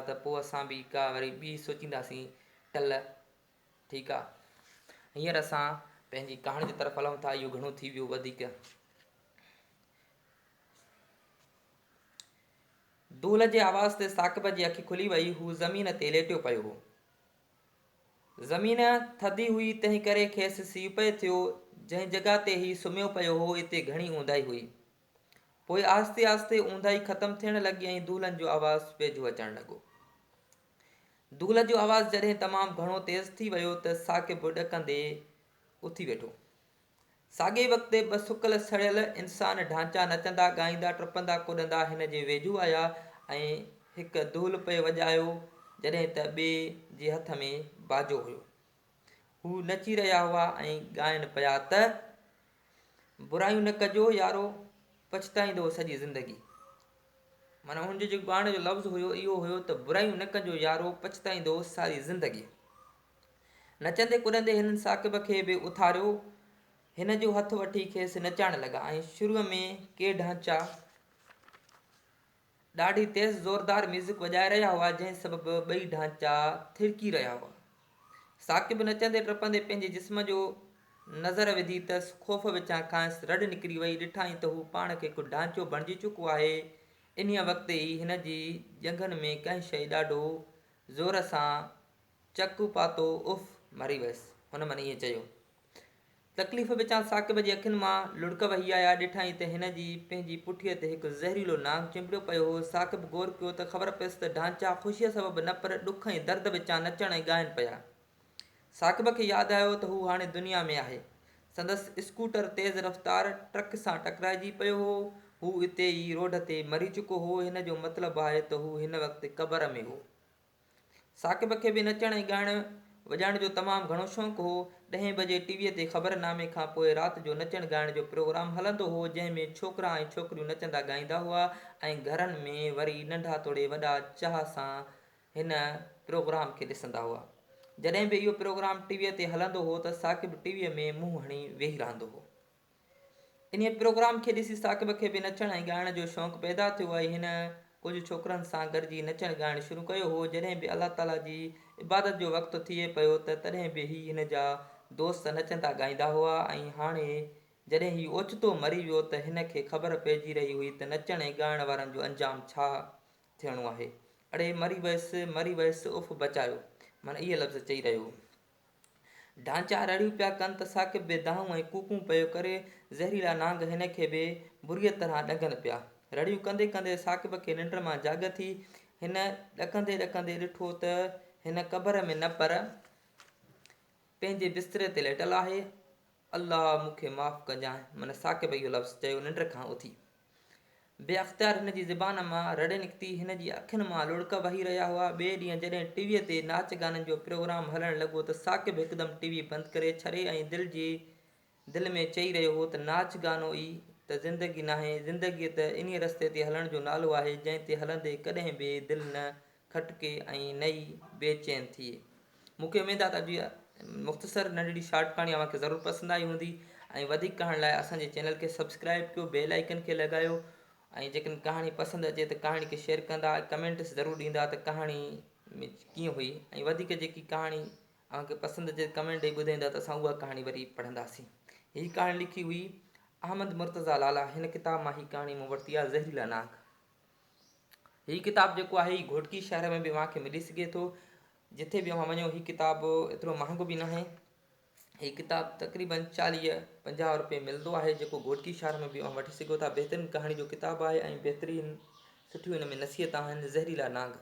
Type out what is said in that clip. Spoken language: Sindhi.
ته پوء اسان به ڪا وري ٻي سوچينداسين ٽل ٺيڪ آ هينئر اسان پنهنجي ڪهاڻي جي طرف هلون ٿا اهو گهڻو ٿي ويو وڌيڪ. دول جي آواز تي ثاقب جي اک کلي وئي هو زمين تي ليٽيو پيو هو. زمين ٿڌي هئي تنهن ڪري کيس سيء پئي ٿيو جنهن جڳهه تي هي سمهيو پيو هو اتي گهڻي اونداهي هئي. پوء آهستي آهستي اونداهي ختم ٿيڻ لڳي ۽ دولن جو آواز ويجهو اچڻ لڳو. دول جو آواز جڏهن تمام گهڻو تيز ٿي ويو ته ثاقب ڏڪندي اٿي ويٺو. ساڳئي وقت ٻه سڪل سڙيل انسان ڍانچا نچندا، ڳائيندا، ٽپندا ڪڏندا هن جي ويجهو آيا ۽ هڪ دهل پئي وڄايو جڏهن ته ٻئي جي هٿ ۾ باجو هيو. هو نچي رهيا هئا ۽ ڳائن پيا ته. برايون نه ڪجو يارو پڇتائيندو سڄي زندگي. معنيٰ هن جو جيڪو ڳائڻ جو لفظ هيو اهو هيو ته برايون نه ڪجو يارو پڇتائيندو ساري زندگي. نچندي ڪڏندي هنن ثاقب کي به اٿاريو. هن جو هٿ وٺي کيس نچائڻ لڳا ۽ شروع ۾ ڪي ڍانچا ڏاڍي تيز زوردار ميوزڪ وڄائي رهيا هئا، جنهن سبب ٻئي ڍانچا ٿڙڪي رهيا هئا. ثاقب نچندي ٽپندي پنهنجي جسم جو نظر وڌي ته خوف وچان کانئس رڙ نڪري وئي. ڏٺائين ته هو پاڻ کي هڪ ڍانچو بڻجي چڪو آهي. انهيء وقت ئي هن جي ڄنگهن ۾ ڪنهن شيء ڏاڍو زور سان چڪ پاتو. اف! مري ويس. هن من ائين چيو. تڪليف وچان ثاقب جي اکين مان لڙڪ وهي آيا. ڏٺائين ته هن جي پنهنجي پٺيء تي هڪ زهريلو نانگ چنبڙيو پيو هو. ثاقب غور ڪيو ته خبر پيس ته ڍانچا خوشيء سبب نه پر ڏک ۽ درد وچان نچڻ ۽ ڳائن پيا. ثاقب کي ياد آيو ته هو هاڻي دنيا ۾ آهي. سندس اسڪوٽر تيز رفتار ٽرڪ سان ٽڪرائجي پيو هو. هو اتي ئي روڊ تي مري چڪو هو. هن جو مطلب آهي ته هو هن وقت قبر ۾ هو. ثاقب کي به نچڻ ۽ ڳائڻ وڄائڻ جو تمام گهڻو شوق هو. ڏهين بجي ٽي ويء تي خبر نامي کان پوء رات جو نچڻ ڳائڻ جو پروگرام هلندو هو، جنهن ۾ ڇوڪرا ۽ ڇوڪريون نچندا ڳائيندا هئا ۽ گهرن ۾ وري ننڍا توڙي وڏا چاهه سان هن پروگرام کي ڏسندا هئا. جڏهن به اهو پروگرام ٽي ويء تي هلندو هو ته ثاقب ٽي ويء ۾ منهن هڻي ويهي رهندو هو. انهيء پروگرام کي ڏسي ثاقب کي به نچڻ ۽ ڳائڻ جو شوق پيدا ٿيو ۽ هن ڪجهه ڇوڪرن سان گڏجي نچڻ ڳائڻ شروع ڪيو هو. جڏهن به الله تعاليٰ جي عبادت جو وقت ٿئي پيو ته تڏهن به هي هن جا دوست نچندا ڳائيندا هئا ۽ هاڻي جڏهن هي اوچتو مري ويو ته هن کي خبر پئجي رهي هئي ته نچڻ ۽ ڳائڻ وارن جو انجام ڇا ٿيڻو آهي. اڙي مري ويس، مري ويس، اف بچايو. معنيٰ اهي لفظ چئي رهيو هو. ڍانچا رڙيون پيا ڪن ته ثاقب به دانهون ۽ ڪوڪون پيو ڪري. زهريلا نانگ هن کي به بريء طرح ڏنگن پيا. رڙيون ڪندي ڪندي ثاقب کي ننڊ مان جاڳ ٿي. هن ڏڪندي ڏڪندي ڏٺو ته هن قبر ۾ نه پر پنهنجي بستري تي ليٽيل آهي. الله مون کي معاف ڪجانء. من ثاقب اهو لفظ چيو ننڊ کان اٿي. بي اختيار هن جي زبان مان رڙ نڪتي، هن جي اکين مان لڙڪ وهي رهيا هئا. ٻئي ڏينهن جڏهن ٽي ويء تي ناچ گانن جو پروگرام هلڻ لڳو ته ثاقب هڪدم ٽي وي بند ڪري ڇڏي ۽ دل جي دل ۾ چئي رهيو هو ته ناچ گانو ئي ته زندگي ناهي، زندگيء ته انهيء رستي تي هلڻ جو نالو آهي، جنهن تي هلندي ڪڏهن به دل نه کٽڪي ۽ نه ئي بي چين ٿئي. مون کي اميد آهي ته اڄ جي مختصر ننڍڙي شارٽ ڪهاڻي اوهان کي ضرور پسند آئي هوندي ۽ وڌيڪ ڪهاڻي لاء اسان جي چينل کي سبسڪرائب ڪيو بيل آئيڪن کي لڳايو ۽ جيڪڏهن ڪهاڻي پسند اچي ته ڪهاڻي کي شيئر ڪندا ۽ ڪمينٽس ضرور ڏيندا ته ڪهاڻي ۾ ڪيئن هئي ۽ وڌيڪ جيڪي ڪهاڻي اوهان کي پسند اچي ڪمينٽ ڏئي ٻڌائيندا ته اسان اها ڪهاڻي وري پڙهنداسين. هي ڪهاڻي لکي هئي احمد مرتضيٰ لالا هن ڪتاب مان هي ڪهاڻي مون ورتي آهي زهريلا نانگ. هي ڪتاب جيڪو آهي هي گهوٽڪي شهر ۾ به اوهان کي ملي سگهي ٿو جٿي به اوهان وڃو هي ڪتاب ايترو مهانگو به ناهي هي ڪتاب تقريبن 40 50 روپيه ملندو آهي جيڪو گهوٽڪي شهر ۾ به اوهان وٺي سگهو ٿا بهترين ڪهاڻي جو ڪتاب آهي ۽ بهترين سٺيون هن ۾ نصيحت آهن زهريلا نانگ.